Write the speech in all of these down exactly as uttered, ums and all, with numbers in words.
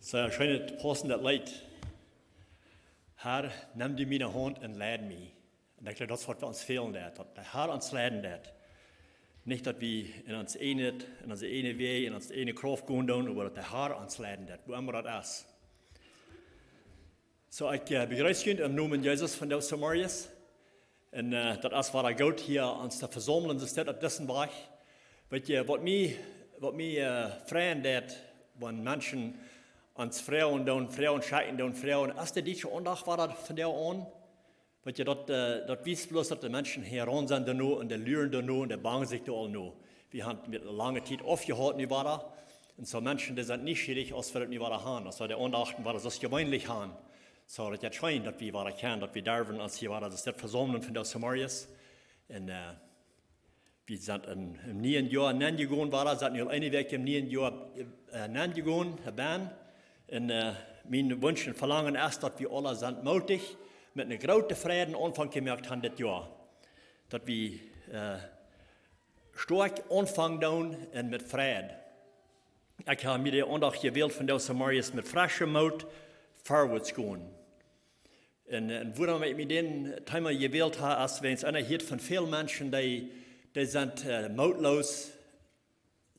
Soo scheen, daut pausende Leet: "Herr, nemm du miene Haunt un leid mie." Un ekj jleew, daut es waut wie ons fälen deit, daut de Herr ons leiden deit. Nich daut wie en ons eejnet, en onse eejne Wäaj, en onse eejne Krauft gonen doonen, oba daut de Herr ons leiden deit, wua emma daut es. Soo, ekj, äh, bejreess junt em Nomen Jesus vondoag zemorjes. Un, äh, daut es wada goot hia ons to vesaumlen, soo steit opp disen Wajch. Weet jie, waut mie, waut mie, äh, freien deit, wan Menschen ons froagen doonen, froagen schekjen doonen, froagen: "Es de dietsche Aundacht wada vondoag aun?" Weet jie, daut, äh, daut wiest bloos, daut de Menschen hia aun sent doano un dee luren doano un dee bangen sikj doa aul no. Wie haben met lange Tiet aufjehoolt nu wada. Un soo Menschen, dee sent nieschierich, aus wie daut nu wada haben, aus wie de Aundachten wada soo aus jeweenlich haben. Soo, daut jeit scheen, daut wie wada kjennen, daut wie derwen ons hia wada soo steit vesaumlen vondoag zemorjes. Un, äh, wie sent en, em nieen Joa nenjegonen wada, sent nu aul eene Wäakj em nieen Joa, äh, nenjegonen, äh, benn. Un, äh, mien Wunsch un Velangen es, daut wie aule sent mootich met eenen grooten Fräd Aunfank jemoakt haben dit Joa. Daut wie, äh, stoakj aunfangen doonen un met Fräd. Ekj hab mie de Aundacht jewält vondoag zemorjes: met freschen Moot verwoats gonen. Un, un wuarom ekj mie dit Thema jewält hab, es wiels eena hieet von väl Menschen, dee, dee sent, äh, mootloos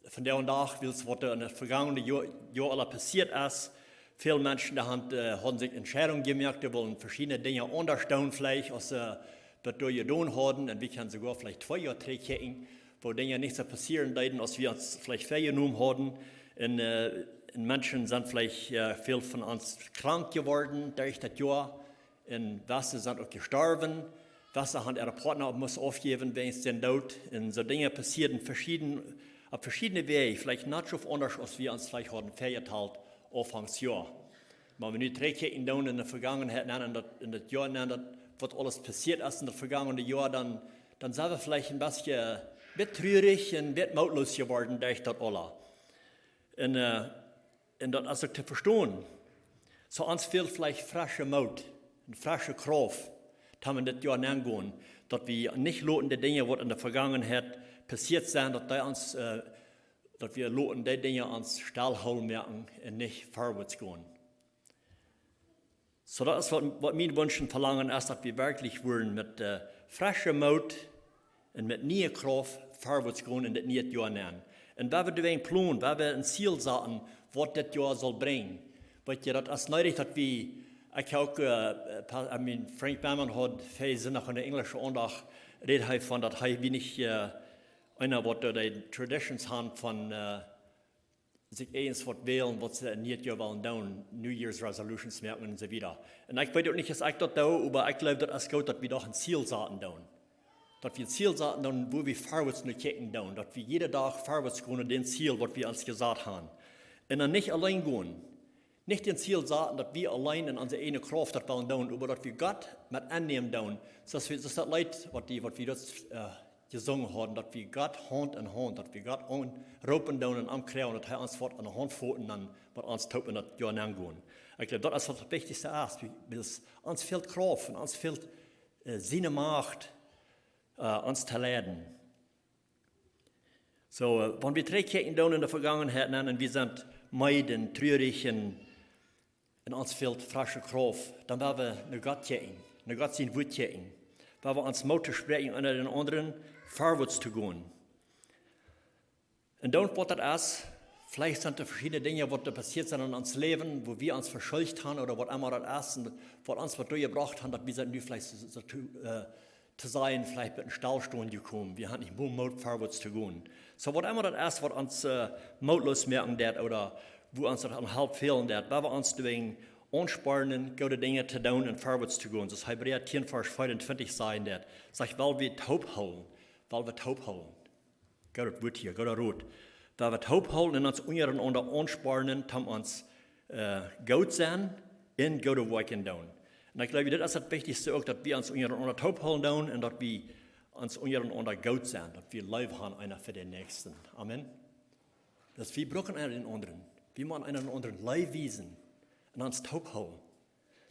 vondoag dän Dach, wiels waut doa en daut vegangene Joa, Joa aula passieet es. Väl Menschen, dee haben, äh, haben sikj Entscheidungen jemoakt, dee wullen veschiedne Dinja aundasch doonen, veleicht, aus see daut doa jedonen hauden. Un wie kjennen soogoa veleicht twee Joa trigjkjikjen, wua Dinja nich soo passieren deeden, aus wie ons veleicht väajenomen hauden. Un, äh, un Menschen sent veleicht, äh, väl von ons krank jeworden derch daut Joa. Un wesse sent uk jestorwen. Wesse haben äare Partner must aufjäwen wäajen dän Doot. Un soo Dinja passieeden veschieden, opp veschiedne Wäaj, veleicht nich soo aundasch, aus wie ons veleicht hauden väajetalt aunfangs Joa. Wan wie nu trigjkjikjen doonen en de Vegangenheit, nenn, en daut, en daut Joa, nenn, daut, waut aules passieet es en daut vegangene Joa, dan, dan sent wie veleicht een bät, bät trurich un bät mootloos jeworden derch daut aula. Un, äh, un daut es uk to vestonen. Soo ons fält veleicht fresche Moot un fresche Krauft, daut wie en dit Joa nengonen, daut wie nich loten de Dinja, waut en de Vegangenheit passieet sent, daut dee ons, äh, daut wie loten de Dinja ons stellhoolen moaken un nich verwoats gonen. Soo daut es waut, waut mien Wunsch un Velangen es, daut wie werkjlich woaren met, äh, fresche Moot un met niee Krauft verwoats gonen en dit niee Joa nenn. Un wan wie doa een Plon, wan wie een Ziel saten, waut dit Joa saul brinjen. Weet jie, daut es needich, daut wie, ekj hab uk, äh, pa-, I mean, Frank Baumann haud väajen Sindach en de enjlische Aundacht, räd hee von daut hee weinich, äh, eena waut doa de traditions haft von, äh, sikj irjent waut wälen, waut see en niee Joa wellen doonen, New Year's resolutions moaken un soo wieda. Un ekj weet uk nich, aus ekj daut doo, oba ekj jleew, daut es goot, daut wie doch een Ziel saten doonen. Daut wie een Ziel saten doonen, wua wie verwoats no kjikjen doonen. Daut wie jieda Dach verwoats gonen no daut Ziel, waut wie ons jesat haben. Un dan nich auleen gonen. Nich daut Ziel saten, daut wie auleen en onse eejne Krauft daut wellen doonen, oba daut wie Gott met aunnämen doonen. Soo aus wie, soo aus daut Leet, waut die, waut wie daut, äh, jesungen hauden, daut wie Gott Haunt en Haunt, daut wie Gott aunroopen doonen un aunjripen, daut hee ons woat aun de Haunt foten, dan woat ons toop en daut Joa nengonen. Ekj jleew, daut es waut daut Wichtichste es. Wie, wiels ons fält Krauft un ons fält, äh, siene Macht, äh, ons to leiden. Soo, äh, wan wie trigjkjikjen doonen en de Vegangenheit, nenn, un wie sent meed un trurich un un ons fält fresche Krauft, dan woa wie no Gott kjikjen, no Gott sien Wuat kjikjen. Woa wie ons Moot toospräakjen, eena dän aundren verwoats to gonen. Un dan, waut daut es, veleicht sent doa veschiedne Dinja, waut doa passieet sent en ons Läwen, wua wie ons veschuldicht haben ooda waut emma daut es, un waut ons waut doajebrocht haben, daut wie sent nu veleicht soo, soo to, äh, to sajen, veleicht met een Stellstonen jekomen. Wie haben nich mea Moot verwoats to gonen. Soo, waut emma daut es, waut ons, äh, mootloos moaken deit ooda wua ons daut aun Help fälen deit, woa wie ons doawäajen aunspornen, goode Dinja to doonen un verwoats to gonen. Soo aus Hebräa tieen, Varsch veeauntwintich sajen deit, sajcht: "Well wie toop hoolen, well wie toop hoolen." Goodet Wuat hia, gooda Rot. Woa wie toop hoolen un ons unjarenaunda aunspornen, toom ons, äh, goot sennen un goode Woakjen doonen. Un ekj jleew, daut es daut Wichtichste uk, daut wie ons unjarenaunda toop hoolen doonen un daut wie ons unjarenaunda goot sent, daut wie Leew haben eena fa dän Näakjsten. Amen. Daut wie brucken eena dän aundren. Wie motten eena dän aundren Leew wiesen un ons toop hoolen.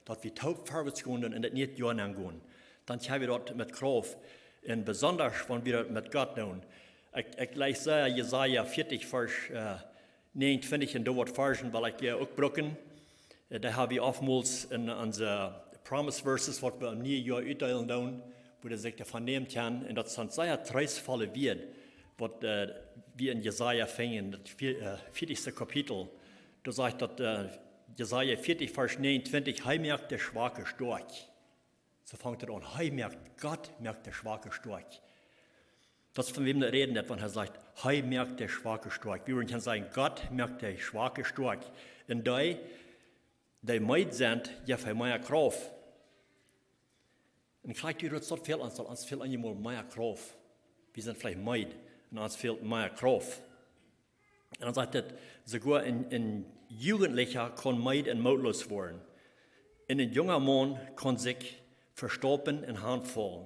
Daut wie toop verwoats gonen un en daut niee Joa nengonen. Dan kjenn wie daut met Krauft. Un besonda, wan wie daut met Gott doonen. Ekj, ekj läs sea Jesaja vieetich, Varsch, äh, näajenuntwintich un doa waut Varschen well ekj uk brucken. Dee hab wie oftmols en onse Promise Verses, waut wie aum nieen Joa utdeelen doonen, wua dee sikj doavon nämen kjennen. Un daut sent sea treestvolle Wieed, waut wie en Jesaja finjen, daut vieetichste Kapitel. Doa sajcht daut, Jesaja vieetich, Varsch näajenuntwintich: Hee moakt de Schwake stoakj. Soo fangt et aun. Hee moakt, Gott moakt de Schwake stoakj. Daut es von wäm dee räden deit, wan hee sajcht: Hee moakt de Schwake stoakj. Wie wudden kjennen sajen: Gott moakt de Schwake stoakj. Un dee, dee meed sent, jeft hee mea Krauft. Un krakjt daut es daut väl ons, ons fält eenjemol mea Krauft. Wie sent veleicht meed un ons fält mea Krauft. Un dan sajcht et: Soogoa een, een Jugentlicha kaun meed un mootloos woaren. Un een junga Maun kaun sikj vestaupen un hanfaulen.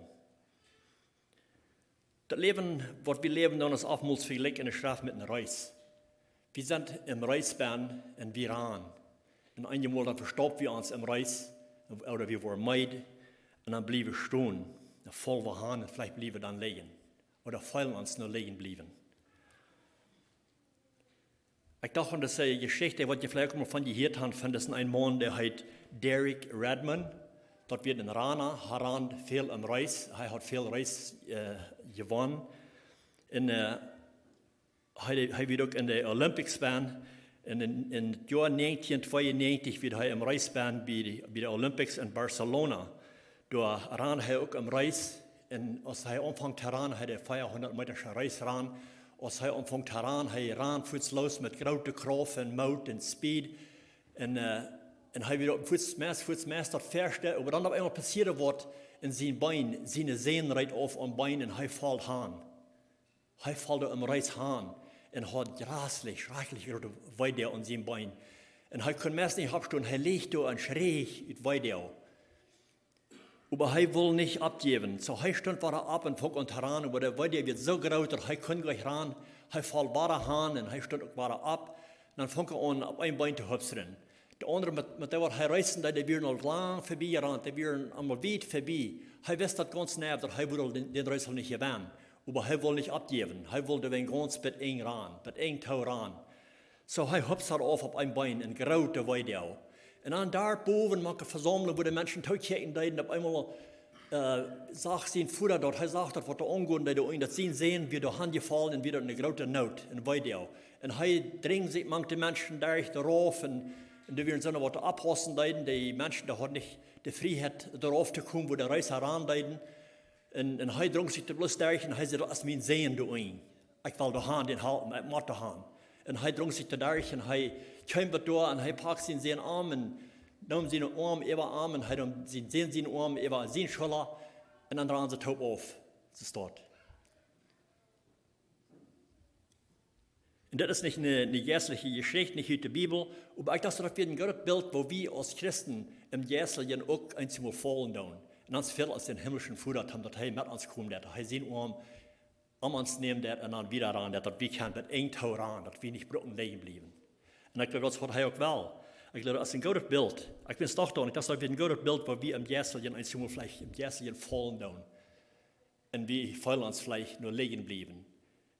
Daut Läwen, waut wie läwen, dan es oftmols vejlikjt en de Schreft met eene Reis. Wie sent em Reisband un wie ranen. Un eenjemol dan vestaup wie ons em Reis, ooda wie woaren meed, un dan bliew wie stonen. Dan faul wie han un veleicht bliew wie dan lijen. Ooda feelen ons no lijen bliewen. Ekj docht aun dise Jeschicht, waut jie veleicht uk mol von jehieet han, von disen eenen Maun, dee heet Derek Redmond. Daut wia een Rana, hee rand väl em Reis, hee haud väl Reis jewonnen. Un hee, hee wia uk en de Olympics bie. Un en, en daut Joa näajentieen tweeunäajentich wia hee em Reisband bie de, bie de Olympics en Barcelona. Doa rand hee uk em Reis. Un aus hee aunfunk to ranen, hee deed veahundat Meeta Reis ranen. Aus hee aunfunk to ranen, hee rand fuaz loos met groote Krauft un Moot un Speed. Un, un hee wia fuaz meist, fuaz meist daut ieeschte, oba dan opp eemol passieed waut en sien Been, siene Sän reet auf aum Been un hee foll han. Hee foll doa em Reis han un haud jreslich, schrakjlich groote Weedoag aun sien Been. Un hee kunn meist nich oppstonen, hee leech doa un schräch ut Weedoag. Oba hee wull nich oppjäwen. Soo hee stunt wada opp un funk aun to ranen, oba de Weedoag wia soo groot daut hee kunn nich ranen. Hee foll wada han un hee stunt uk wada opp. Dan funk hee aun opp een Been to hupsen. De aundre, met, met dee waut hee reisen deed, dee wieren aul lang verbie jerant, dee wieren aul wiet verbie. Hee wist daut gaunz jeneiw daut hee wudd dän, dän Reis nich jewennen. Oba hee wull nich oppjäwen. Hee wull doawäajen gaunz bat Enj ranen, bat Enj too ranen. Soo hee hupst auf opp een Been en groote Weedoag. Un dan doa bowen mank de Vesaumlunk, wua de Menschen tookjikjen deeden, opp eemol sach sien Voda daut, hee sach daut, waut doa aungonen deed, un daut sien Sän wia doa hanjefollen un wia doa en groote Noot un Weedoag. Un hee drinkj sikj mank de Menschen derch doa rauf un, un doa wieren soone waut doa opphaussen deeden, de Menschen, dee hauden nich de Frieheit doa rauf to komen, wua de Reisa ran deeden. Un, un hee drinkj sikj doa bloos derch un hee säd: Daut es mien Sän doa unja. Ekj well doa han, dän halpen, ekj mott doa han. Un hee drinkj sikj doa derch un hee kjeem bat doa un hee pakt sienen Sän aun un neem sienen Oarm äwa am un hee neem sien Sän sienen Oarm äwa siene Schulla un dan randen see toop auf. See stonen. Un daut es nich eene, eene jeistliche Jeschicht, nich ut de Bibel, oba ekj docht, daut wia een grootet Bilt, woo wie aus Christen em Jeistlichen uk eenjemol faulen doonen. Un ons fält ons dän himmlischen Voda, daut hee met ons komen deit, daut hee sienen Oarm om ons nämen deit un dan wieda ranen deit, daut wie kjennen bat Enj too ranen, daut wie nich brucken lijen bliewen. Un ekj jleew, daut es waut hee uk well. Ekj jleew, daut es een grootet Bilt. Ekj wist doch doa, ekj docht, daut wia een grootet Bilt, woo wie em Jeistlichen, eenjemol veleicht em Jeistlichen faulen doonen. Un wie feelen ons veleicht no lijen bliewen.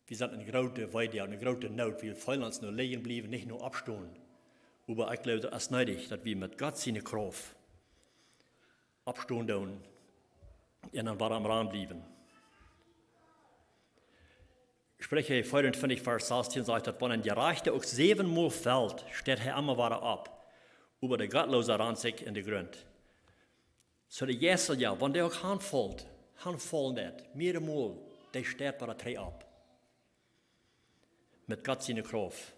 Wie sent en groote Weedoag, en groote Noot. Wie feelen ons no lijen bliewen, nich no oppstonen. Oba ekj jleew, daut es needich, daut wie met Gott siene Krauft oppstonen doonen un dan wada aum Ranen bliewen. Spricha vea un twintich, Varsch sastieen sajcht daut: Wan een Jerajchta uk säwenmol felt, steit hee emma wada opp, oba de Gottloosa rant sikj en de Grunt. Soo de Jeistelja, wan dee uk hanfault, hanfaulen deit, mearemol, dee steit wada trigj opp. Met Gott siene Krauft.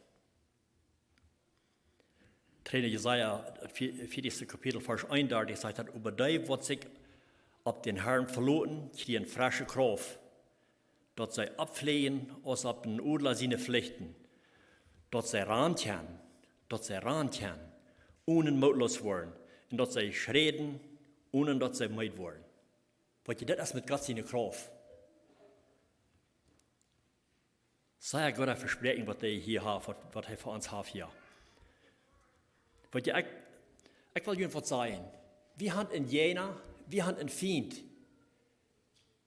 Trigj no Jesaja, daut vea-, veatichste Kapitel, Varsch eenundartich, sajcht daut: Oba dee, waut sikj opp dän Harn veloten, kjrieen fresche Krauft, daut see oppfleajen aus opp een Odla siene Flichten, daut see ranen kjennen, daut see ranen kjennen, onen mootloos woaren, un daut see schräden, onen daut see meed woaren. Weetst, daut es met Gott siene Krauft. Sea goode Vespräakjunk, waut hee hia haft, waut, waut hee fa ons haft hia. Weetst, ekj, ekj well junt waut sajen. Wie haben een Jäajna, wie haben een Fient,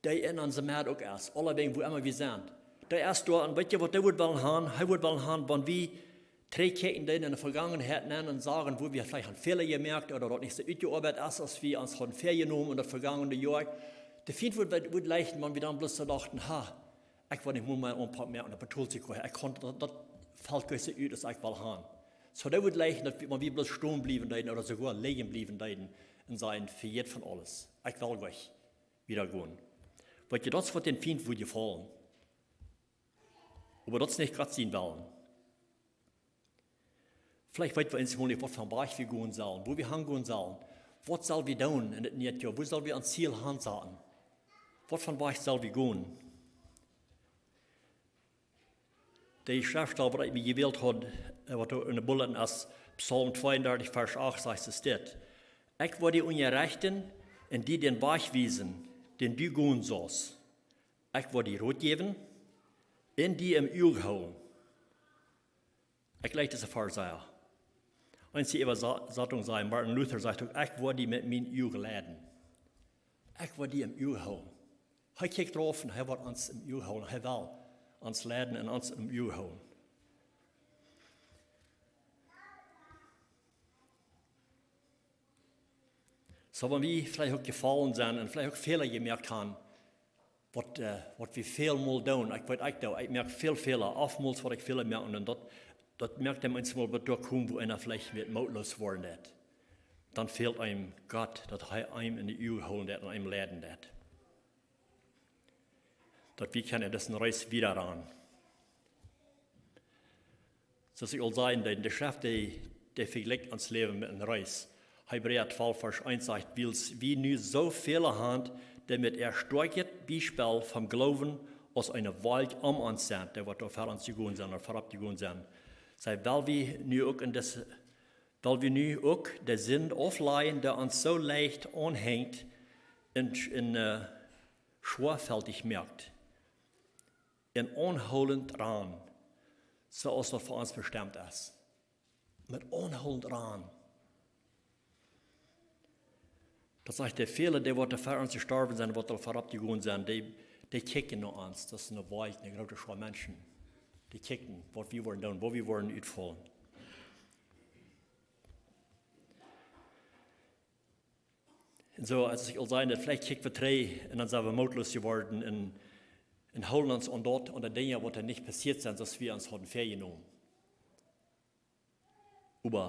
dee en onse Medd uk es, aulawäajen, wua emma wie sent. Dee es doa, un weetst, waut dee wudd wellen han? Hee wudd wellen han, wan wie trigjkjikjen deeden enne Vegangenheit nenn un sagen, wua wie veleicht een Fäla jemoakt ooda daut nich soo utjeoabeit es, aus wie ons hauden väajenomen en daut vegangene Joa. De Fient wudd, wudd leicht, wan wie dan bloos soo dochten: "Ha, ekj well nich mol mea aunpacken, mea aun de Patrol to komen. Ekj kaun daut, daut felt nich soo ut, aus ekj well haben." Soo, daut wudd leicht, daut wie, wan wie bloos stonen bliewen deeden ooda soogoa lijen bliewen deeden un sajen: "Vejät von aules. Ekj well nich wieda gonen." Weetst, daut es waut dän Fient wudd jefaulen. Oba daut es nich Gott sien Wellen. Veleicht weeten wie eemol nich, waut fa Wajch wie gonen sellen, wua wie han gonen sellen. Waut sell wie doonen en dit niee Joa? Wua sell wie ons Ziel hansaten? Waut fa Wajch sell wie gonen? De Schreftstäd, waut ekj mie jewält haud, äh, waut doa en de Bulletin es, Psalm tweeundartich, Varsch acht, sajcht et dit: "Ekj woa die unjarechten un die dän Wajch wiesen, dän du gonen saust. Ekj woa die Rot jäwen un die em Uag hoolen." Ekj leew dise Varsch sea. Eene Äwasatunk sajcht, Martin Luther sajcht uk: "Ekj woa die met mien Uag leiden." Ekj woa die em Uag hoolen. Hee kjikjt doaropp un hee woat ons em Uag hoolen. Hee well ons leiden un ons em Uag hoolen. Soo, wan wie veleicht uk jefaulen sent un veleicht uk Fäla jemoakt haben, waut, äh, waut wie väl mol doonen. Ekj weet, ekj doo, ekj moak väl Fäla, oftmols waut ekj Fäla moak, un daut, daut moakt dan eemol waut doa kjemt, wua eena veleicht wada mootloos woaren deit. Dan fält eenem Gott, daut hee eenem en de Uag hoolen deit un eenem leiden deit. Daut wie kjennen dise Reis wieda gonen. Soo aus ekj aul säd, de, de Schreft, dee, dee vejlikjt ons Läwen met eene Reis. Hebräa twalf, Varsch eent sajcht: "Wiels wie nu soo väl han, dee met äa stoakjet Biespel vom Gloowen aus eene Wolkj om ons sent", dee waut doa ver ons jegonen sent ooda verut jegonen sent. Sajcht: "Wiels wie nu uk en dise, wiels wie nu uk de Sind auflajen, dee ons soo leicht aunhenjt un, un, äh, schwoafältich moakt. Un aunhoolent rannen, soo aus daut fa ons bestemt es." Met aunhoolent rannen. Daut sajcht, de väle, dee waut ver ons jestorwen sent, waut aul verut jegonen sent, dee, dee kjikjen no ons. Daut es eene Wolkj, eene groote Schoa Menschen. Dee kjikjen, waut wie woaren doonen, woo wie woaren utfaulen. Un soo, aus ekj aul säd, daut veleicht kjikj wie trigj un dan sent wie mootloos jeworden un, un hoolen ons aun daut, aun de Dinja, waut doa nich passieet sent, soo aus wie ons hauden väajenomen. Oba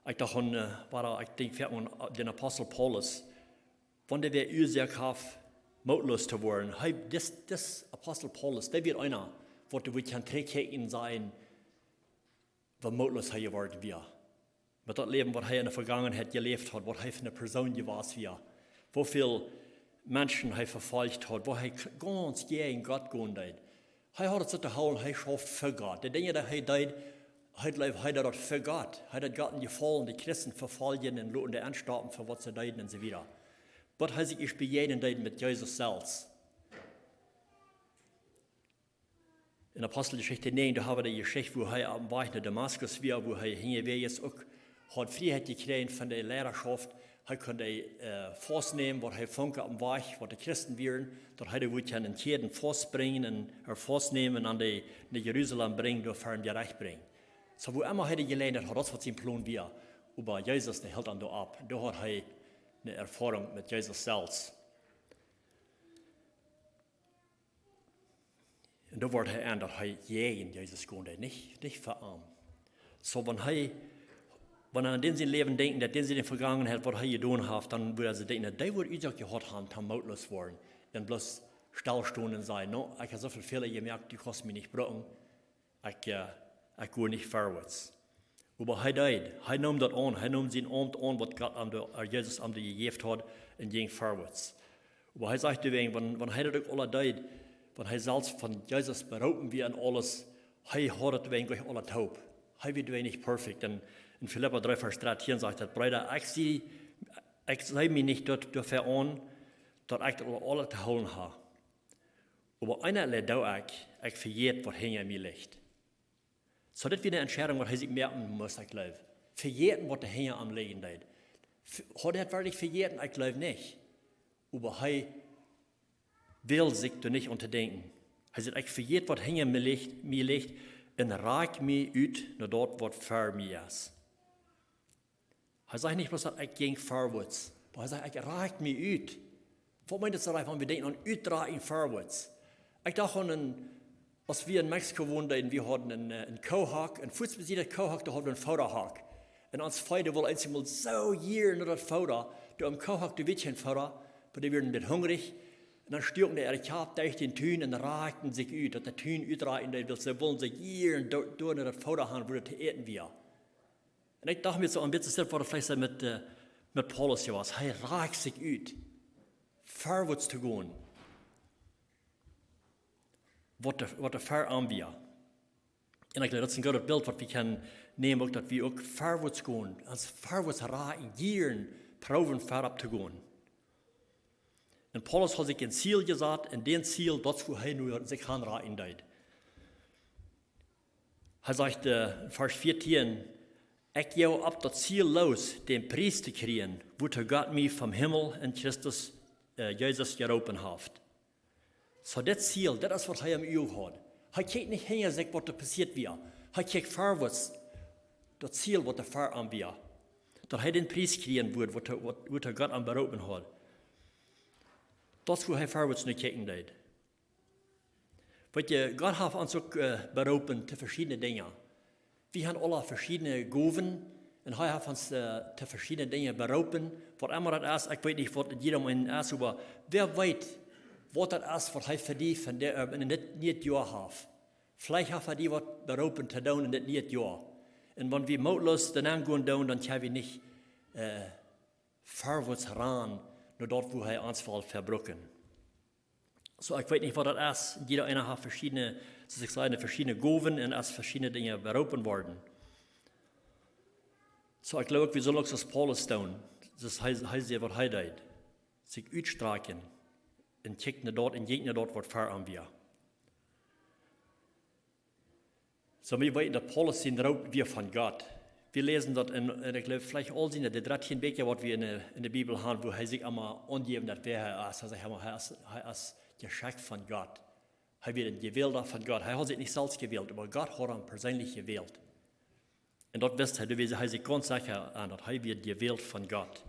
ekj docht aun, äh, wada, ekj denkj foaken aun, äh, dän Apostel Paulus. Wan dee wia Uasoak haud, mootloos to woaren. Hee, dis, dis Apostel Paulus, dee wia eena, waut wie kjennen trigjkjikjen un sajen, woo mootloos hee jeworden wia. Met daut Läwen, waut hee en de Vegangenheit jeläft haud, waut hee fa eene Persoon jewast wia, woo väl Menschen hee vefolcht haud, woo hee k-, gaunz jäajen Gott gonen deed. Hee haud et soo to hoolen, hee schauft fa Gott. De Dinja, dee hee deed, hee jleewd, hee deed daut fa Gott. Hee deed Gott eenen Jefaulen, de Christen vefoljen un loten dee aunstoppen fa waut see deeden un soo wieda. Waut hee sikj ieescht bejäajnen deed met Jesus selfst. En Aposteljeschicht näajen, doa hab wie de Jeschicht, wua hee oppem Wajch no Damaskus wia, wua hee hinjawäajes uk haud Frieheit jekjräajen von de Leidaschoft. Hee kunn dee, äh, faustnämen, waut hee funk oppem Wajch, waut de Christen wieren, daut hee dee wudd kjennen en Kjäden faustbrinjen un, äh, faustnämen un aun de, no Jerusalem brinjen, doa ver een Jerecht brinjen. Soo, wua emma hee de Jeläajenheit haud, daut es waut sien Plon wia. Oba Jesus, dee hilt am doa auf. Doa haud hee eene Erfoarunk met Jesus selfst. Un doa wort hee aun, daut hee jäajen Jesus gonen deed, nich, nich fa am. Soo, wan hee, wan eena aun dän sien Läwen denkjt, daut dän siene Vegangenheit, waut hee jedonen haft, dan wudd hee denkjen, daut dee wudd Uasoak jehaut haben, toom mootloos woaren. Un bloos stell stonen un sajen: "No, ekj hab soo väl Fäla jemoakt, du kaust mie nich brucken. Ekj, äh, ekj go nich verwoats." Oba hee deed, hee neem daut aun, hee neem sien Aumt aun, waut Gott am doa, äh, Jesus am doa jejäft haud, un jinkj verwoats. Oba hee sajcht doawäajen, wan, wan hee daut uk aula deed, wan hee selfst von Jesus beroopen wia un aules, hee haud daut wäajen nich aula toop. Hee wia doawäajen nich perfekt. Un en Filippa dree, Varsch dartieen sajcht daut: "Breeda, ekj sie, ekj see mie nich daut, doafäa aun, daut ekj daut aula, aula to hoolen hab. Oba eent doo ekj, ekj vejät, waut hinja mie licht." Soo, daut wia eene Entscheidunk, waut hee sikj moaken must, ekj jleew. Vejäten, waut doa hinja am lijen deed. V-, haud hee daut werkjlich vejäten? Ekj jleew nich. Oba hee wull sikj doa nich aun to denkjen. Hee säd: "Ekj vejät, waut hinja mie licht, mie licht, Un rakj mie ut no daut waut ver mie es. Hee sajcht nich bloos daut ekj jinkj verwoats, oba hee sajcht, ekj rakj mie ut. Waut meent daut, wan wie denkjen aun utrakjen verwoats? Ekj docht aun een, aus wie en Mexiko wonden, un wie hauden een, äh, een Koohak, un fuats bie daut Koohak, doa hauden wie een Foodahock. Un ons Vee wull eemol soo jieren no daut Fooda, doa em Koohak, doa wia kjeen Fooda, oba dee wieren een bät hungrich. Un dan stuaken dee äa Kjap derch dän Tun un rakjten sikj ut, daut de Tun utrakjen deed, wiels see wullen soo jieren doa, doa no daut Fooda han, wua daut to äten wia. Un ekj docht mie soo, een bät soo, waut veleicht soo met, äh, met Paulus hia wia. Hee rakjt sikj ut, verwoats to gonen, waut doa, waut doa ver am wia. Un ekj jleew, daut es een goodet Bilt, waut wie kjennen nämen, uk daut wie uk verwoats gonen, ons verwoats rakjen, jieren proowen verwoats to gonen. Un Paulus haud sikj een Ziel jesat, un daut Ziel, daut es, wua hee nu sikj han rakjen deed. Hee sajcht, äh, Varsch vieetieen: "Ekj go opp daut Ziel loos, dän Pries to kjrieen, wuatoo Gott mie vom Himmel en Christus, äh, Jesus jeroopen haft." Soo, daut Ziel, daut es, waut hee em Uag haud. Hee kjikjt nich hinja sikj, waut doa passieet wia. Hee kjikjt verwoats, daut Ziel, waut doa ver am wia. Daut hee dän Pries kjrieen wudd, waut, waut, wuatoo Gott am beroopen haud. Daut es, wua hee verwoats no kjikjen deed. Weetst, Gott haft ons uk, äh, beroopen to veschiedne Dinja. Wie haben aule veschiedne Gowen un hee haft ons, äh, to veschiedne Dinja beroopen. Waut emma daut es, ekj weet nich, waut en jieda eenen es, oba wäa weet, waut daut es, waut hee fa die von de, äh, en dit nieet Joa haft. Veleicht haft hee die waut beroopen to doonen en dit nieet Joa. Un wan wie mootloos doa nenn gonen doonen, dan kjenn wie nich, äh, verwoats rannen, no daut, wua hee ons well vebrucken. Soo, ekj weet nich, waut daut es. Jieda eena haft veschiedne, soo aus ekj säd, veschiedne Gowen un es veschiedne Dinja beroopen worden. Soo, ekj jleew uk, wie sellen uk soo aus Paulus doonen. Daut hee, hee sajcht, waut hee deed. Sikj utstrakjen un kjikjt no daut un jinkj no daut, waut ver am wia. Soo, wie weeten, daut Paulus sien Roop wia von Gott. Wie läsen daut en, en, ekj jleew, veleicht aul siene, de dartieen Bieekja, waut wie en de, en de Bibel haben, wua hee sikj emma aunjeft, daut wäa hee es. Hee sajcht emma, hee es, hee es jeschekjt von Gott. Hee wia een Jewälda von Gott. Hee haud sikj nich selfst jewält, oba Gott haud am perseenlich jewält. Un daut wist hee, doa wia hee sikj gaunz secha aun, daut hee wia jewält von Gott.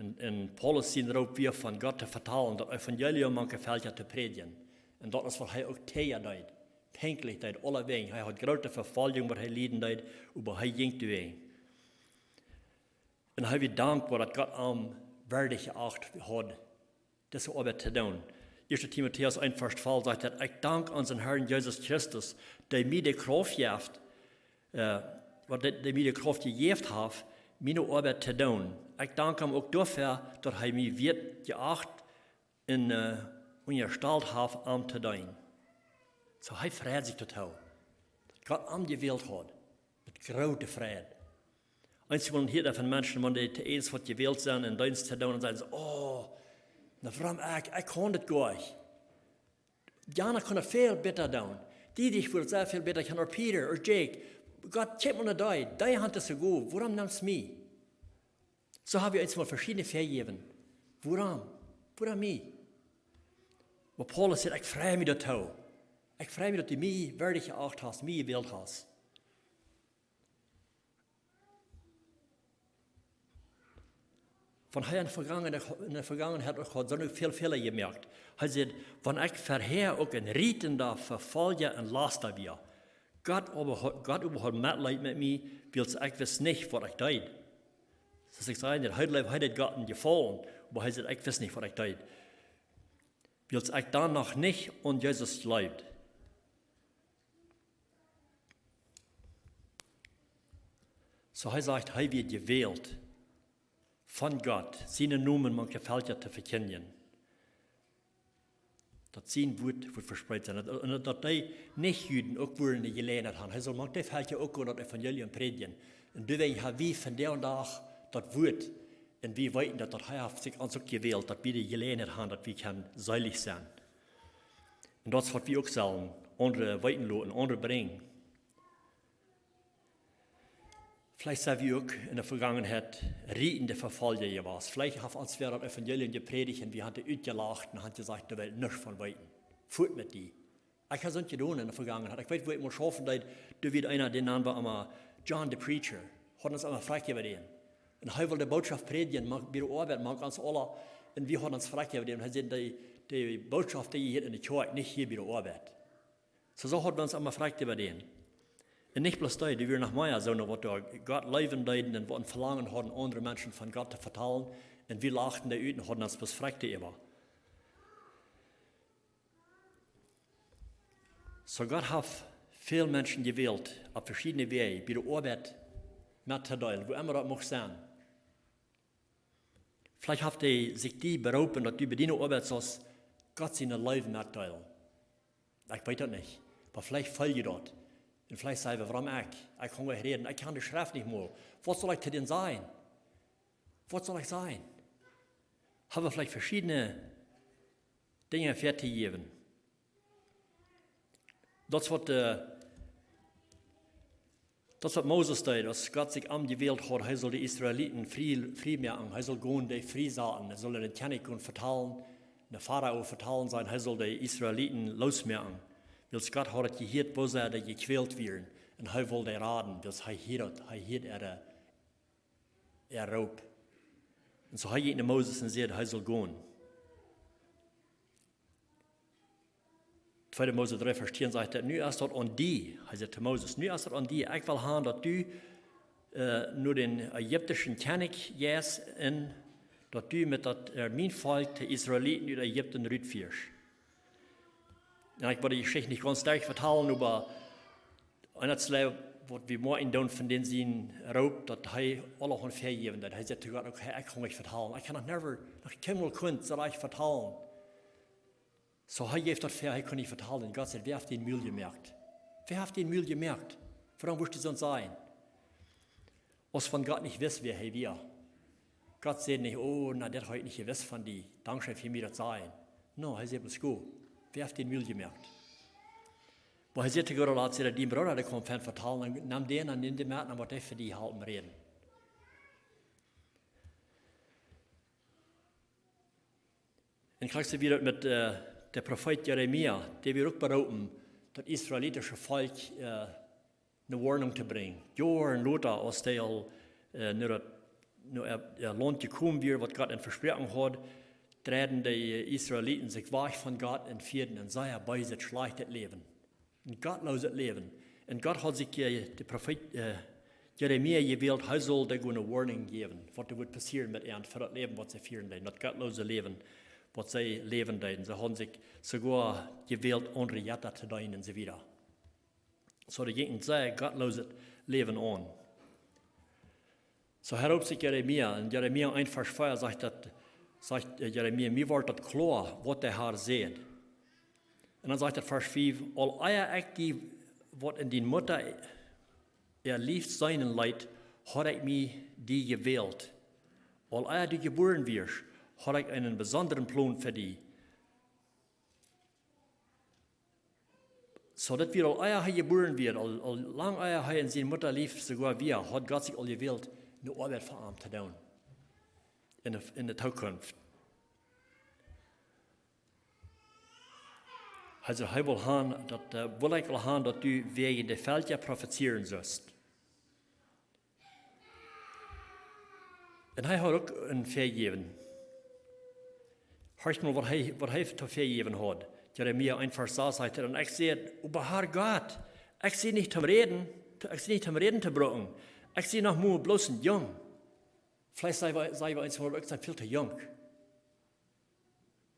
Un, un Paulus sien Roop wia von Gott to vetalen, daut Evangelium mank de Velkja to prädjen. Un daut es, waut hee uk doa deed. Pinkjlich deed, aulawäajen. Hee haud groote Vefoljunk, waut hee lieden deed, oba hee jinkj doawäajen. Un hee wia dankboa, daut Gott am wieedich jeacht haud, dise Oabeit to doonen. Ieeschte Timotäus eent Varsch twalf sajcht daut: "Ekj dank onsen Herrn Jesus Christus, dee mie de Krauft jeft, äh, waut dee, dee mie de Krauft jejäft haft, miene Oabeit to doonen. Ekj dank am uk doafäa, daut hee mie wieet jeacht un, äh, unjastalt haft, am to deenen." Soo, hee freid sikj doatoo, daut Gott am jewält haud, met groote Freid. Eenjemol hia daut von Menschen, wan dee to eent waut jewält sent en Deenst to doonen, dan sajen see: "Oh, na, wuarom ekj, ekj kaun daut goanich. Jana kunn daut väl bäta doonen. Diedrich wudd daut väl bäta kjennen, ooda Peter, ooda Jake. Gott, kjikj mol no dee, dee haft daut soo goot, wuarom nemst mie?" Soo hab wie eenjemol veschiedne väajäwen. Wuarom? Wuarom mie? Oba Paulus sajcht: "Ekj frei mie doatoo. Ekj frei mie, daut du mie wieedich jeacht hast, mie jewält hast." Wan hee en de Vegangenheit, en de Vegangenheit uk haud soo väl Fäla jemoakt. Hee sajcht: "Wan ekj verhäa uk een rietenda Vefolja un Lasta wia, Gott oba ha-, Gott oba haud Metleet met mie, wiels ekj wist nich, waut ekj deed." Soo aus ekj säd, hee jleewd, hee deed Gott een Jefaulen, oba hee sajcht: "Ekj wist nich, waut ekj deed. Wiels ekj dan noch nich aun Jesus jleewd." Soo, hee sajcht, hee wia jewält von Gott, sienen Nomen mank de Velkja to vekjindjen. Daut sien Wuat wudd vespreet sennen. Daut, un daut dee Nich-Juden uk wudden de Jeläajenheit haben. Hee saul mank de Velkja uk gonen daut Evangelium prädjen. Un doawäajen ha wie vondoag dän Dach daut Wuat. Un wie weeten daut, daut hee haft sikj ons uk jewält, daut wie de Jeläajenheit haben, daut wie kjennen seelich sennen. Un daut es, waut wie uk sellen aundre weeten loten, aundre brinjen. Veleicht sent wie uk en de Vegangenheit rietende Vefolja jewast. Veleicht haft ons wäa daut Evangelium jeprädicht un wie haben dee utjelacht un haben jesajcht: "Dee well nuscht von weeten. Fuat met die." Ekj hab soont jedonen enne Vegangenheit. Ekj weet, wua ekj mol schaufen deed, doa wia eena, dän nanen wie emma John the Preacher. Haud ons emma frakjt äwa dän. Un hee wull de Bootschoft prädjen, mank, bie de Oabeit, mank ons aula. Un wie hauden ons frakjt äwa dän. Hee säd: "De, de Bootschoft, dee jie hia enne Kjoakj, nich hia bie de Oabeit." Soo, soo hauden wie ons emma frakjt äwa dän. Un nich bloos dee, doa wieren noch mea soone, waut doa Gott leewen deeden un waut een Velangen hauden, aundre Menschen von Gott to vetalen. Un wie lachten dee ut un hauden ons bloos frakjt äwa. Soo Gott haft väl Menschen jewält, opp veschiedne Wäaj, bie de Oabeit mettodeelen, wua emma daut mucht sennen. Veleicht haft hee sikj die beroopen, daut du bie diene Oabeit saust Gott siene Leew metdeelen. Ekj weet daut nich, oba veleicht feel jie daut. Un veleicht saj jie: "Wuarom ekj? Ekj kaun nich räden, ekj kaun de Schreft nich mol. Waut saul ekj to dän sajen? Waut saul ekj sajen?" Hab wie veleicht veschiedne Dinja väa to jäwen. Daut es waut, äh, daut es waut Moses deed, aus Gott sikj am jewält haud, hee sull de Israeliten frie, frie moaken, hee sull gonen, dee frie saten, hee sull dän Kjennich gonen vetalen, dän Farao vetalen, sajen, hee sull de Israeliten loosmoaken. Wiels Gott haud daut jehieet, woo see doa jekjwält wieren, un hee wull dee raden, wiels hee hieed daut, hee hieed äa, äa Roop. Un soo hee jinkj no Moses un säd, hee sull gonen. Tweede Mose dree Varsch tieen sajcht daut: "Nu es daut aun die", hee säd to Moses, "nu es daut aun die. Ekj well han, daut du, äh, no dän ägiptischen Kjennich jeist un daut du met daut, äh, mien Volkj, de Israeliten, ut Ägipten rutfieescht." Un ekj woa de Jeschicht nich gaunz derch vetalen, oba eent es waut wie motten doonen von dän sien Roop, daut hee aule Hoat väajäwen deed. Hee säd to Gott: "Okay, ekj kaun nich vetalen. Ekj kaun noch never, noch kjeenmol kunt soo rajcht vetalen." Soo, hee jeef daut väa, hee kunn nich vetalen. Un Gott säd: "Wäa haft dän Mul jemoakt? Wäa haft dän Mul jemoakt? Wuarom wurscht du soont sajen?" Aus wan Gott nich wist, wäa hee wia. Gott säd nich: "Oh, na, daut haud ekj nich jewist von die. Dankscheen fa mie daut sajen." No, hee säd: "Best go. Wäa haft dän Mul jemoakt?" Oba hee säd to Gott: "Lot see daut dien Brooda, dee kaun von vetalen, un nemm dän un nemm dän met, un woat dee fa die halpen räden." Un krakjt soo wia daut met, äh, de Profeet Jeremia, dee wia uk beroopen, daut israelitische Volkj, äh, eene Woarnunk to brinjen. Joaren lota, aus dee aul, äh, no daut, no äa, äa Launt jekomen wieren, waut Gott an vesproaken haud, dreiden de Israeliten sikj wajch von Gott un fieeden een sea beeset, schlajchtet Läwen. Een gottlooset Läwen. Un Gott haud sikj, äh, de Profeet, äh, Jeremia jewält, hee sull dee eene Woarnunk jäwen, waut doa wudd passieren met an fa daut Läwen, waut see fieren deeden, daut gottloose Läwen, waut see läwen deeden. See hauden sikj soogoa jewält, aundre Jetta to deenen un soo wieda. Soo, dee jinkj een sea gottlooset Läwen aun. Soo, hee roopt sikj Jeremia, un Jeremia eent Varsch vea sajcht daut, sajcht, äh, Jeremia: "Mie wort daut kloa, waut de Herr sajcht." Un dan sajcht daut Varsch fief: "Aul ea ekj die, waut en diene Mutta äa Lief seenen leet, haud ekj mie die jewält. Aul ea du jebuaren wieescht, haud ekj eenen besondren Plon fa die." Soo daut wia aul ea hee jebuaren wia, aul, aul lang ea hee en siene Mutta Lief soogoa wia, haud Gott sikj aul jewält, eene Oabeit fa am to doonen. En de, en de Tookunft. Hee säd, hee wull han, daut, äh, wull ekj aul han, daut du wäajen de Velkja profezieren sust. Un hee haud uk een väajäwen. Horcht mol, waut hee, waut hee to väajäwen haud. Jeremia eent Varsch sas sajcht hee: "Un ekj säd: Oba Herr Gott, ekj sie nich toom räden, ekj sie nich toom räden to brucken. Ekj sie noch mau bloos een Jung." Veleicht saj wie, saj wie eemol: "Ekj sie väl to junk."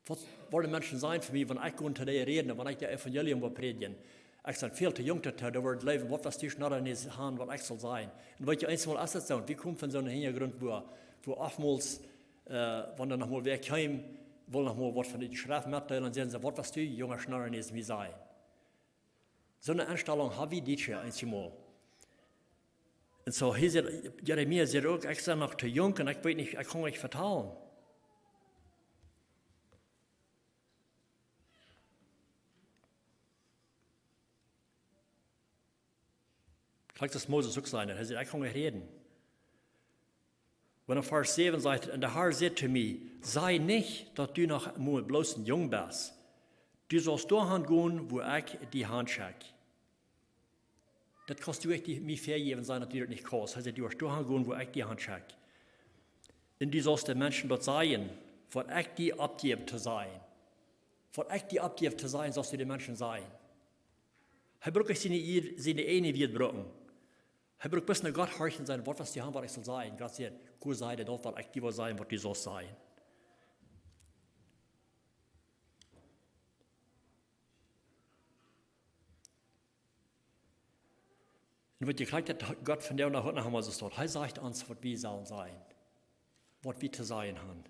Waut woaren Menschen sajen von mie, wan ekj go to dee räden, wan ekj daut Evangelium well prädjen? Ekj sie väl to junk doatoo, dee woaren jleewen, waut woascht du Schnoddernies han, waut ekj saul sajen? Un weetst, eemol es et soo, wie komen von soon Hinjagrunt, wua, wua oftmols, äh, wan doa noch mol wäa kjeem, wull noch mol waut von de Schreft metdeelen, dan säden see: "Waut woascht du, junga Schnoddernies, mie sajen?" Soone Enstalunk hab wie dit Joa eemol. Un soo, hee sajcht, Jeremia sajcht uk: "Ekj sie noch to junk un ekj weet nich, ekj kaun nich vetalen." Krakjt soo aus Moses uk säd, hee sajcht: "Ekj kaun nich räden." Wan en Varsch säwen sajcht: "Un de Herr säd to mie: Saj nich, daut du noch mau bloos een Jung best. Du saust doahan gonen, wua ekj die han schekj. Daut kaust du nich die, mie vejäwen, sajen, daut du daut nich kaust. Hee sajcht, du saust doahan gonen, wua ekj die han schekj. Un du saust de Menschen daut sajen, waut ekj die oppjäw to sajen. Waut ekj die oppjäw to sajen, saust du de Menschen sajen. Hee brukt nich siene, siene eejne Wieed brucken. Hee brukt bloos no Gott horchen, sajen, waut west du han, waut ekj saul sajen. Gott sajcht, go saj daut, waut ekj die well sajen, waut du saust sajen. Un waut jie kjrieen, daut Gott von doa noch, noch emol soo steit. Hee sajcht ons, waut wie sellen sajen. Waut wie to sajen han.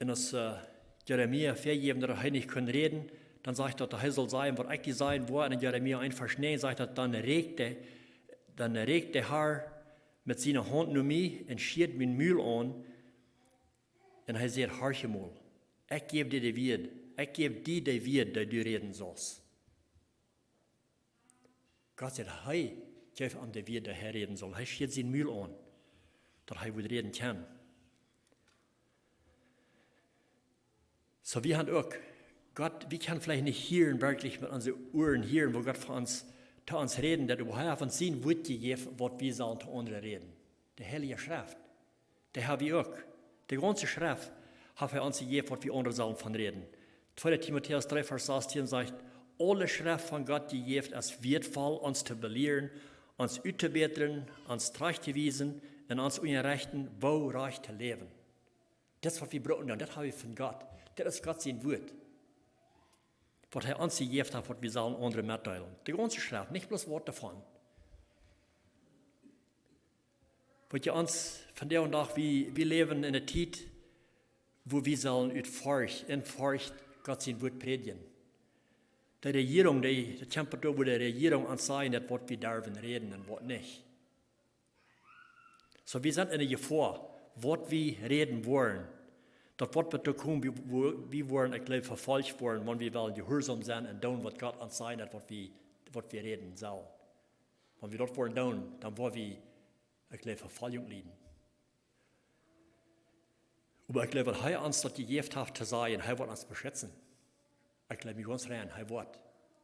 Un aus, äh, Jeremia vejäwen, daut hee nich kunn räden, dan sajcht daut, hee saul sajen, waut ekj die sajen woa. Un en Jeremia eent Varsch näajen sajcht daut, dan rieekjt de, dan rieekjt de Har met siene Haunt no mie un schieed mien Mul aun. Un hee sajcht, horch emol, ekj jäw die de Wieed, ekj jäw die de Wieed, dee du räden saust. Gott sajcht, hee jeef am de Wieed, dee hee räden saul. Hee schieed sien Mul aun, daut hee wudd räden kjennen. Soo, wie han uk, Gott, wie kjennen veleicht nich hieren, werkjlich met onse Uaren hieren, woo Gott fa ons, to ons räden deit, oba hee haft ons sien Wuat jejäft, waut wie sellen to aundre räden. De Heilje Schreft. Dee ha wie uk. De gaunze Schreft haft hee ons jejäft, waut wie aundre sellen von räden. Tweede Timotäus dree Varsch sastieen sajcht, aule Schreft von Gott jejäft es wieetvoll, ons to belieren, ons uttobätren, ons trajcht to wiesen un ons unjarechten, woo rajcht to läwen. Daut es, waut wie brucken dan, daut ha wie von Gott. Daut es Gott sien Wuat, waut hee ons jejäft haft, waut wie sellen aundre metdeelen. De gaunze Schreft, nich bloos Wieed doavon. Waut jie ons vondoag dän Dach, wie, wie läwen en eene Tiet, wua wie sellen ut Forcht, en Forcht Gott sien Wuat prädjen. De Rejierunk, dee, daut kjemt doa, wua de Rejierunk ons sajen deit, waut wie derwen räden un waut nich. Soo, wie sent en de Jefoa, waut wie räden woaren. Daut woat doatoo komen, wie, wua, wie woaren, ekj jleew, vefolcht woaren, wan wie wellen jehuarsom sennen un doonen, waut Gott ons sajen deit, waut wie, waut wie räden sellen. Wan wie daut woaren doonen, dan woa wie, ekj jleew, Vefoljunk lieden. Oba ekj jleew, wan hee ons daut jejäft haft to sajen, hee woat ons beschitzen. Ekj jleew mie gaunz rein, hee woat.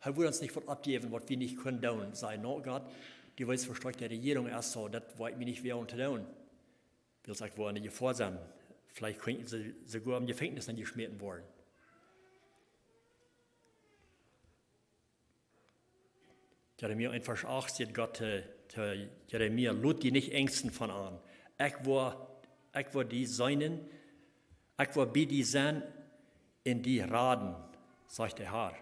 Hee woat ons nich waut oppjäwen, waut wie nich kjennen doonen. Saj, nä, Gott, du weetst, woo stoakj de Rejierunk es, soo, daut woa ekj mie nich woagen to doonen. Wiels ekj woa en de Jefoa sennen. Veleicht kunn ekj soogoa em Jefenkjnis enjeschmäten woaren. Jeremia eent Varsch acht sajcht Gott to, to Jeremia, lot die nich enjsten von an. Ekj woa, ekj woa die seenen, ekj woa bie die sennen un die raden, sajcht de Har.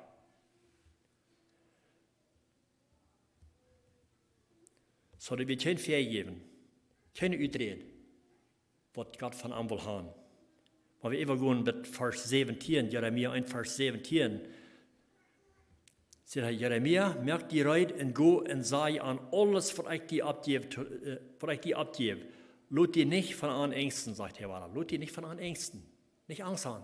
Soo, daut wie kjeen Fäa jäwen, kjeene Uträd, waut Gott von am well han. Wan wie äwagonen bat Varsch säwentieen, Jeremia eent Varsch säwentieen, sajcht hee, Jeremia, moak die reed un go un saj an aules, waut ekj die oppjäw, to, äh, waut ekj die oppjäw. Lot die nich von an enjsten, sajcht hee wada. Lot die nich von an enjsten. Nich Angst han.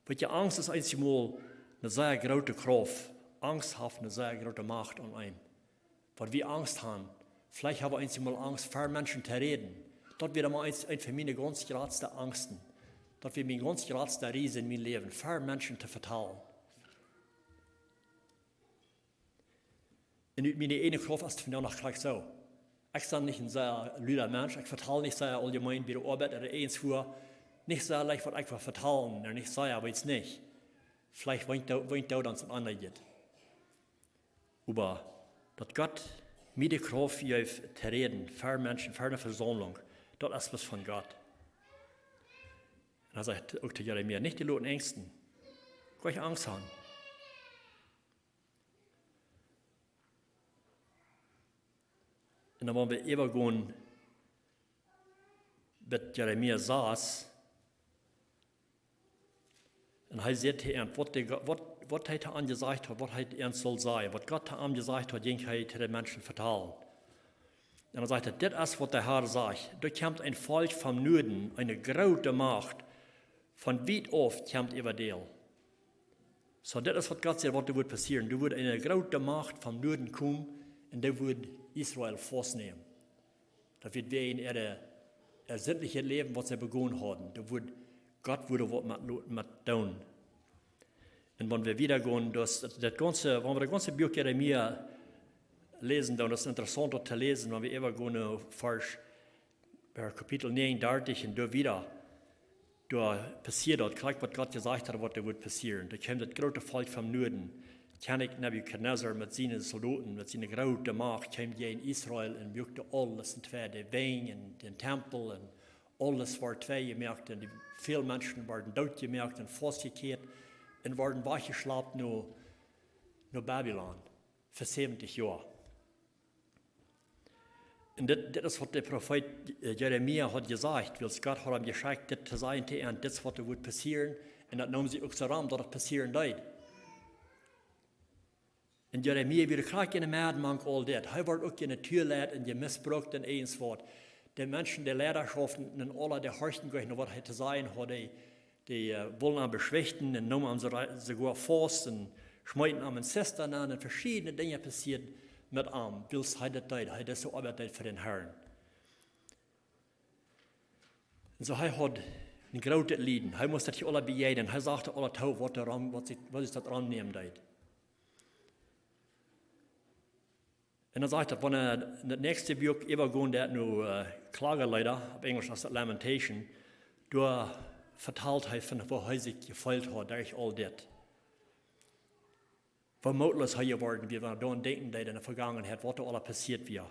Weetst, Angst es eemol eene sea groote Krauft. Angst haft eene sea groote Macht aun eenem. Wan wie Angst han, veleicht ha wie eemol Angst, ver Menschen to räden. Daut wia mau eent, eent von miene gaunz jratste Angsten. Daut wia mien gaunz jratsta Ries en mien Läwen, ver Menschen to vetalen. Un ut miene eejne Krauft es daut vondoag noch krakjt soo. Ekj sie nich een sea luda Mensch, ekj vetal nich sea auljemeen bie de Oabeit ooda irjentwua. Nich sea leicht, waut ekj well vetalen, nä, nich sea, weetst nich. Veleicht weent doa, weent doa dan soo aundasch. Oba daut Gott mie de Krauft jeft to räden, ver Menschen, ver eene Vesaumlunk, daut es waut von Gott. Un hee sajcht uk to Jeremia, nich die loten enjsten. Kjeen Angst han. Un dan woa wie äwagonen bat Jeremia sas. Un hee sajcht hia, waut de, waut, waut hee to an jesajcht haud, waut hee to an sull sajen, waut Gott to am jesajcht haud, jinkj hee to de Menschen vetalen. Un dan sajcht hee, dit es waut de Har sajcht, doa kjemt een Volkj vom Nuaden, eene groote Macht, von wiet auf kjemt äwadäl. Soo, dit es waut Gott sajcht, waut doa woat passieren. Doa woat eene groote Macht vom Nuaden komen un dee woat Israel faustnämen. Daut woat wäajen äare, äh, sintlichet Läwen, waut see begonen hauden. Doa wudd, Gott wudd waut met, met doonen. Un wan wie wieda gonen, daut, daut gaunze, wan wie daut gaunze Buak Jeremia läsen, dan es daut interessaunt daut to läsen, wan wie äwa gonen no Varsch, äh, Kapitel negenundartich un doa wieda, doa passieed daut, krakjt waut Gott jesajcht haud, waut doa wudd passieren. Doa kjeem daut groote Volkj vom Nuaden, Kjennich Nebukadnezar met siene Soldoten, met siene groote Macht, kjeem jäajen Israel un muak aules enn twee, de Wenj un dän Tempel un aules wort twee jemoakt un dee, väl Menschen worden doot jemoakt un faustjekjäat un worden wajchjeschlapt no, no Babilon fa säwentich Joa. Un dit, dit es waut de Profeet, äh, Jeremia haud jesajcht, wiels Gott haud am jeschekjt dit to sajen to an, dit es waut doa wudd passieren. Un daut neem sikj uk soo rom daut et passieren deed. Un Jeremia wia krakjt enne Med mank aul dit. Hee wort uk enne Tua jeleit un jemisbrukt un eens waut. De Menschen, de Leidaschoften un aule, dee horchten goanich no waut hee to sajen haud, dee, dee, äh, wullen am beschwichten un neemen am soo-, soogoa faust un schmeeten am en Zistern nenn un veschiedne Dinja passieeden met am, wiels hee daut deed, hee deed soo Oabeit deed fa dän Herrn. Un soo, hee haud een grootet Lieden. Hee must daut hia aula bejäajnen. Hee sach daut aula too, waut doa rom, waut sikj, waut sikj daut romnämen deed. Un dan sajcht daut, wan hee daut näakjste Buak äwagonen deed no, äh, Klagelieda, opp Enjlisch es daut Lamentation, doa vetalt hee von woo hee sikj jefeelt haud derch aul dit. Woo mootloos hee jeworden wia, wan hee doaraun denkjen deed enne Vegangenheit, waut doa aula passieet wia.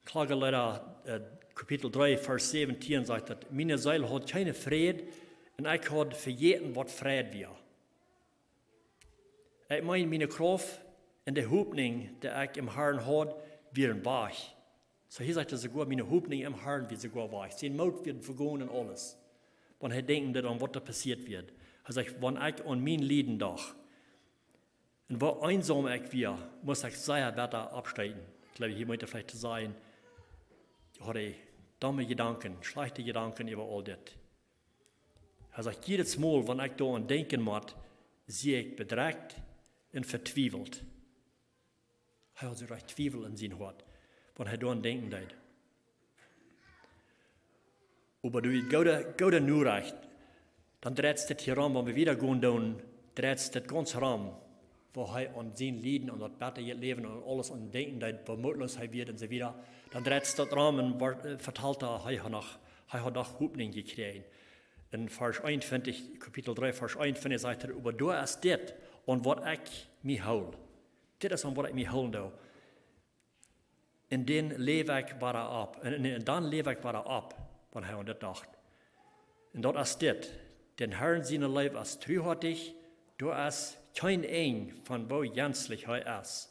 Klagelieda, äh, Kapitel dree, Varsch säwentieen sajcht daut: "Miene Seel haud kjeenen Fräd un ekj haud vejäten, waut Freid wia." Ekj meen, miene Krauft un de Hopninj, dee ekj em Herrn haud, wieren wajch. Soo hia sajcht hee soogoa, miene Hopninj em Herrn wia soogoa wajch. Sien Moot wia vegonen un aules. Wan hee denkjen deed aun waut doa passieet wia. Hee sajcht, wan ekj aun mien Lieden docht. Un woo eensom ekj wia, must ekj sea bitta aufstoten. Ekj jleew, hia mott hee veleicht to sajen, haud hee domme Jedanken, schlajchte Jedanken äwa aul dit. Hee sajcht, jiedet Mol, wan ekj doaraun denkjen mott, sie ekj bedrekjt un vetwiewelt. Hee haud soo rajcht Twiewel en sien Hoat, wan hee doaraun denkjen deed. Oba doa de goode, goode Norecht, dan dreit sikj dit hia rom, wan wie wieda gonen doonen, dreit sikj dit gaunz rom, woo hee aun sien Lieden, aun daut bettre Läwen, aun aules aun denkjen deed, woo mootloos hee wia un soo wieda. Dan dreit sikj daut rom un wort, äh, vetalt hee, hee haud noch, hee haud noch Hopninj jekjräajen. En Varsch eenuntwintich, Kapitel dree, Varsch eenuntwintich sajcht hee: "Oba doa es dit, aun waut ekj mie hool." Dit es aun waut ekj mie hoolen doo. "Un dan läw ekj wada opp." Un, un, un dan läw ekj wada opp, wan hee aun dit docht. Un daut es dit: "Dän Herrn siene Leew es truhoatich, doa es kjeen Enj von woo jenslich hee es."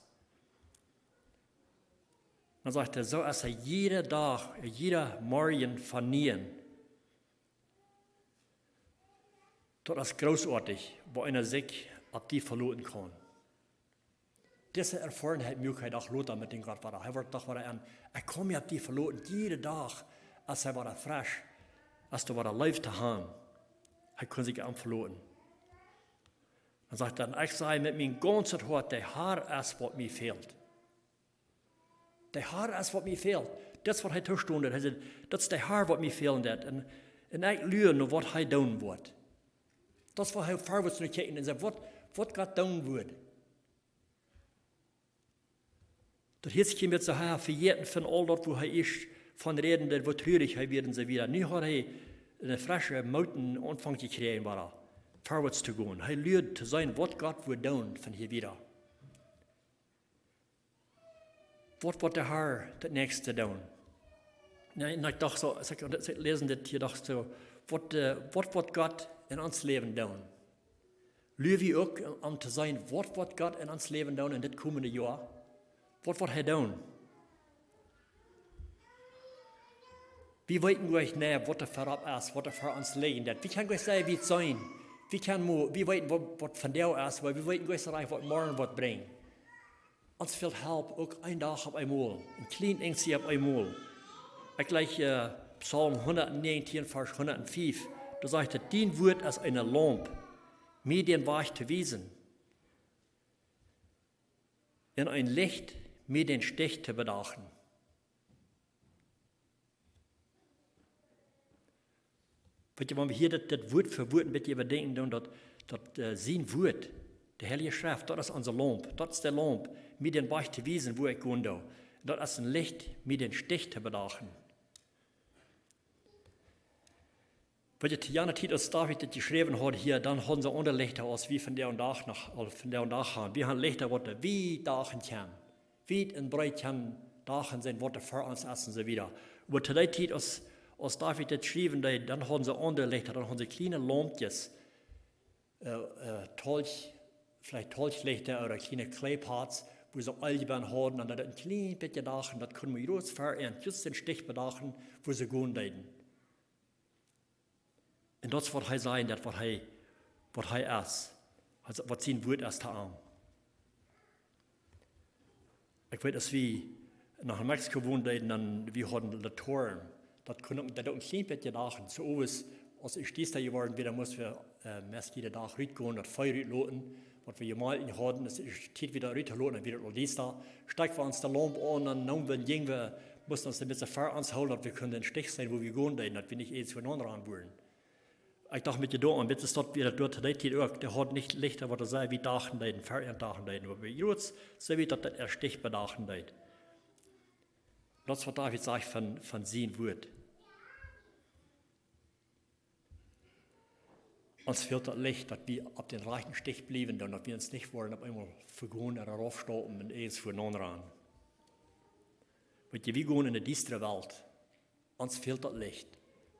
Dan sajcht hee, soo es hee jieda Dach, jieda Morjen von nieen. Daut es grootoatich, woo eena sikj opp die veloten kaun. Dise Erfoarenheit muak hee doch lota met dän Gott wada. Hee wort doch wada aun, ekj kaun mie opp die veloten, jieda Dach, aus hee wada fresch, aus doa wada Leew to han. Hee kunn sikj opp am veloten. Dan sajcht hee, ekj saj met mien gaunzet Hoat, de Herr es waut mie fält. De Herr es waut mie fält. Daut es waut hee toostonen deed. Hee säd, daut es de Herr waut mie fälen deed. Un, un ekj lua no waut hee doonen woat. Daut es waut hee verwoats no kjikjen un säd, waut, waut Gott doonen woat. Daut hieet sikj met soo, hee haud vejäten von aul daut, woo hee ieescht von räden deed, woo trurich hee wia un soo wieda. Nu haud hee een freschen Moot aunjefongen to kjrieen, wada verwoats to gonen. Hee luad to seenen waut Gott wudd doonen von hia wieda. Waut woat de Herr daut näakjste doonen? Nä, un ekj docht soo, aus ekj, aus ekj läsen dit hia, docht soo, waut, äh, waut woat Gott en ons Läwen doonen? Lua wie uk om to seenen, waut woat Gott en ons Läwen doonen en dit komende Joa? Waut woat hee doonen? Wie weeten goanich, nä, waut doa verop es, waut doa ver ons lijen deit. Wie kjennen goanich sajen, woo et woat sennen. Wie kjennen mau, wie weeten waut, waut vondoag es, oba wie weeten goanich, waut morjen woat brinjen. Ons fält Help uk een Dach opp eemol, een kjlien Enjstje opp eemol. Ekj läs, äh, Psalm hundatnäajentieen, Varsch hundatfief. Doa sajcht et: "Dien Wuat es eene Laump, mie dän Wajch to wiesen, un een Licht, mie dän Stich to bedachen." Weet jie, wan wie hia daut, daut Wuat fa Wuat een bät äwadenkjen doonen, daut, daut äh, sien Wuat, de Heilje Schreft, daut es onse Laump, daut es de Laump, mie dän Wajch to wiesen, wua ekj gonen doo. Daut es een Licht, mie dän Stich to bedachen. Weet jie, to jane Tiet, aus David daut jeschräwen haud hia, dan hauden see aundre Lichta aus wie vondoag dän Dach noch, aul vondoag dän Dach haben. Wie haben Lichta, waut wiet dachen kjennen. Wiet un breet kjennen dachen sennen, waut ver ons es un soo wieda. Oba to dee Tiet, aus, aus David daut schriewen deed, dan hauden see aundre Lichta, dan hauden see kjliene Laumpjes, äh, äh, Tolch, veleicht Tolchlichta ooda kjliene Kleepots, wua see Eelj bie hauden, un daut een kjlien bät dachen, daut kunn mau jrods ver an, jrods dän Stich bedachen, wua see gonen deeden. Un daut es waut hee säd, daut waut hee, waut hee es, aulsoo waut sien Wuat es to am. Ekj weet, aus wie no Mexiko wonden deeden, dan, wie hauden Latoren. Daut kunn uk, daut uk een kjlien bät dachen. Soo owes, aus et diesta jeworden wia, dan musten wie äh, meist jieda Dach rutgonen, daut Fia rutloten, waut wie jemolt hauden, es, es Tiet wada ruttoloten, dan wia et aul diesta. Stekjten wie ons de Laump aun, dan neemen wie, jinjen wie, musten ons een bät ver ons hoolen, daut wie kunnen dän Stich seenen, wua wie gonen deeden, daut wie nich eent ver aundre aun wudden. Ekj docht met je doa, un dit es daut wada doa to dee Tiet uk, dee haud nich Lichta, waut see wiet dachen deeden, ver an dachen deeden, oba jrods, soo wiet daut, daut äa Stich bedachen deed. Daut es waut David sajcht von, von sien Wuat. Ons fält daut Licht, daut wie opp dän rajchten Stich bliewen, dan daut wie ons nich woaren opp eemol vegonen ooda raufstaupen un eent ver aundre aun. Weet jie, wie gonen en eene diestre Welt. Ons fält daut Licht.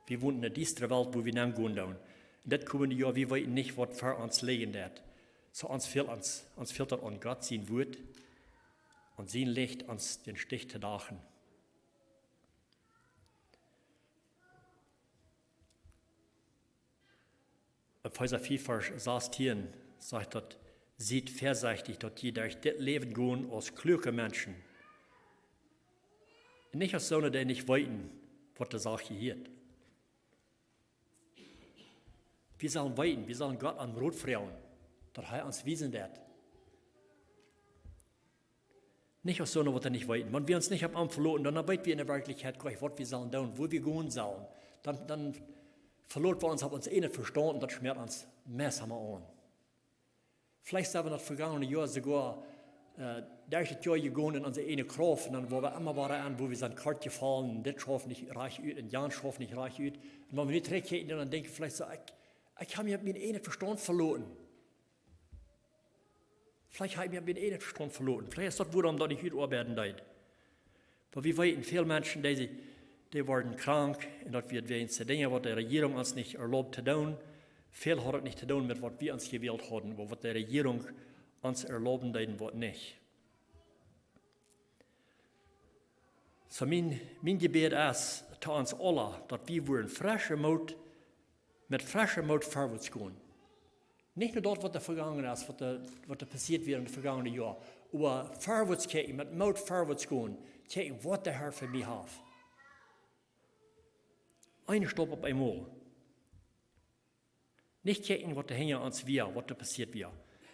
Wie wonen en eene diestre Welt, wua wie nenn gonen doonen. Un daut komende Joa, wie weeten nich, waut ver ons lijen deit. Soo ons fält ons, ons fält daut aun Gott sien Wuat, aun sien Licht, ons dän Stich to dachen. Efeesa vea, Varsch sastieen sajcht daut: Siet väasechtich, daut jie derch dit Läwen gonen aus kluake Menschen. Un nich aus soone, dee nich weeten, waut de Sach jehieet. Wie sellen weeten, wie sellen Gott om Rot froagen, daut hee ons wiesen deit. Nich aus soone, waut nich weeten. Wan wie ons nich opp am veloten, dan weet wie en de Werkjlichkjeit goanich, waut wie sellen doonen, wua wie gonen sellen. Dan, dan veloten wie ons opp ons eenen Vestaunt un daut schmäat ons meist emma aun. Veleicht sent wie daut vegonene Joa soogoa, äh, derch daut Joa jegonen en onse eejne Krauft un dan woa wie emma wada aun, wua wie sent kort jefollen, dit schauft nich rajcht ut un jant schauft nich rajcht ut. Un wan wie nu trigjkjikjen, dan denkj wie veleicht soo: Ekj, ekj hab mie opp mien eejnet Vestaunt veloten. Veleicht hab ekj mie opp mien eejnet Vestaunt veloten. Veleicht es daut, wuarom daut nich utoabeiden deed. Oba wie weeten, väl Menschen, dee, dee worden krank, un daut wia wäajen de Dinja, waut de Rejierunk ons nich erlaubt to doonen. Väl haud daut nich to doonen met waut wie ons jewält hauden, oba waut de Rejierunk ons erlauben deed un waut nich. Soo mien, mien Jebäd es to ons aula, daut wie wudden fresche Moot, met fresche Moot verwoats gonen. Nich no daut, waut doa vegongen es, waut doa, waut doa passieet wia en daut vegonene Joa. Oba verwoats kjikjen, met Moot verwoats gonen, kjikjen, waut de Herr fa mie haft. Een Staup opp eemol. Nich kjikjen, waut doa hinja ons wia, waut doa passieet wia.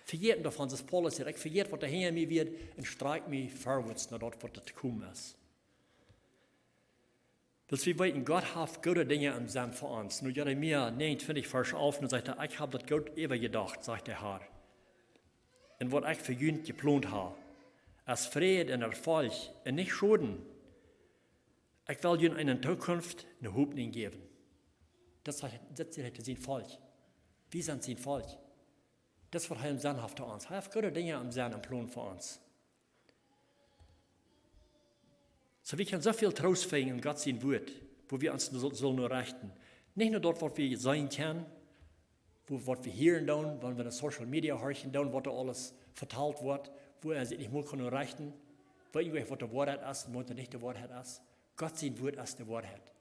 Vejäten doavon, soo aus Paulus sajcht: Ekj vejät, waut doa hinja mie wia, un strakj mie verwoats no daut, waut doa to komen es. Wiels wie weeten, Gott haft goode Dinja em Senn fa ons. Nu Jeremia näajenuntwintich, Varsch alf, nu sajcht hee: Ekj hab daut goot äwajedocht, sajcht de Herr, un waut ekj fa junt jeplont hab, es Fräd un Erfolg un nich Schoden. Ekj well junt eene Tookunft, eene Hopninj jäwen. Daut sajcht, daut sajcht hee to sien Volkj. Wie sent sien Volkj. Daut es, waut hee em Senn haft to ons. Hee haft goode Dinja em Senn un Plon fa ons. Soo, wie kjennen soo väl Troost finjen en Gott sien Wort, wua wie ons nu sull-, sullen no rechten. Nich no daut, waut wie seenen kjennen, wua, waut wie hieren doonen, wan wie no Social Media horchen doonen, waut doa aules vetalt woat, wua wie ons nich mol kjennen rechten, weet wie, waut de Woarheit es un waut nich de Woarheit es. Gott sien Wort es de Woarheit.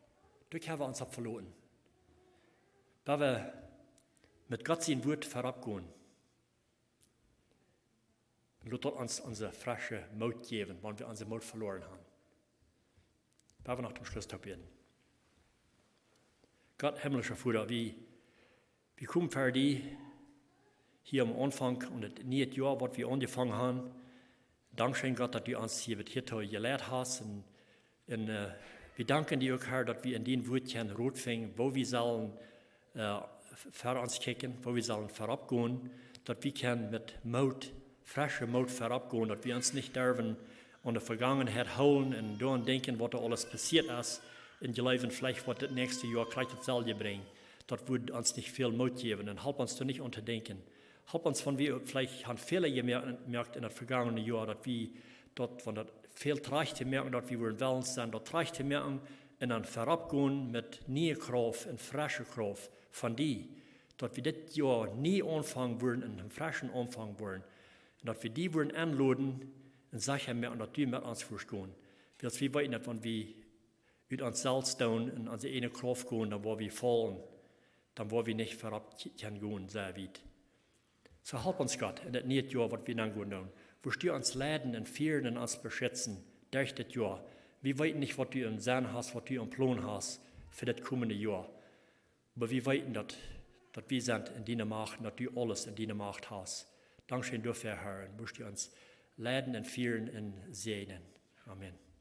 Doa kjenn wie ons opp veloten. Wan wie met Gott sien Wort verut gonen, lot daut ons onse fresche Moot jäwen, wan wie onse Moot veloaren haben. Wan wie noch toom Schluss toop bäden. Gott, himmlischa Voda, wie, wie komen ver die hia aum Aunfank un daut niee Joa, waut wie aunjefongen haben. Dankscheen, Gott, daut du ons hia bat hia too jeleit hast. Un, un, äh, wie danken die uk, Herr, daut wie en dien Wort kjennen Rot finjen, woo wie sellen ver ons kjikjen, woo wie sellen verop gonen, daut wie kjennen met Moot, fresche Moot verop gonen, daut wie ons nich derwen aun de Vegangenheit hoolen un doaraun denkjen, waut doa aules passieet es, un jleewen, veleicht woat daut näakjste Joa krakjt daut selwje brinjen. Daut wudd ons nich väl Moot jäwen un halpt ons doa nich aun to denkjen. Halpt ons, wan wie veleicht haben Fäla jemoakt en daut vegangne Joa, daut wie daut, wan daut fält trajcht to moaken, daut wie wudden wellens sennen, daut trajcht to moaken un dan verop gonen met niee Krauft un fresche Krauft von die, daut wie dit Joa nie aunfangen wudden un een freschen Aunfang wudden. Un daut wie die wudden enloden un secha moaken, daut du met ons wurscht gonen. Wiels wie weeten, daut wan wie ut ons selfst doonen un onse ieejne Krauft gonen, dan woa wie faulen, dan woa wie nich verop kjennen gonen, sea wiet. Soo halp ons, Gott, en daut niee Joa, waut wie dan gonen doonen, wurscht du ons leiden un fieren un ons beschitzen derch dit Joa. Wie weeten nich, waut du em Senn hast, waut du em Plon hast fa daut komende Joa. Oba wie weeten, daut, daut wie sent en diene Macht un daut du aules en diene Macht hast. Dankscheen doafäa, Herr, un wurscht du ons leiden un fieren un säajnen. Amen.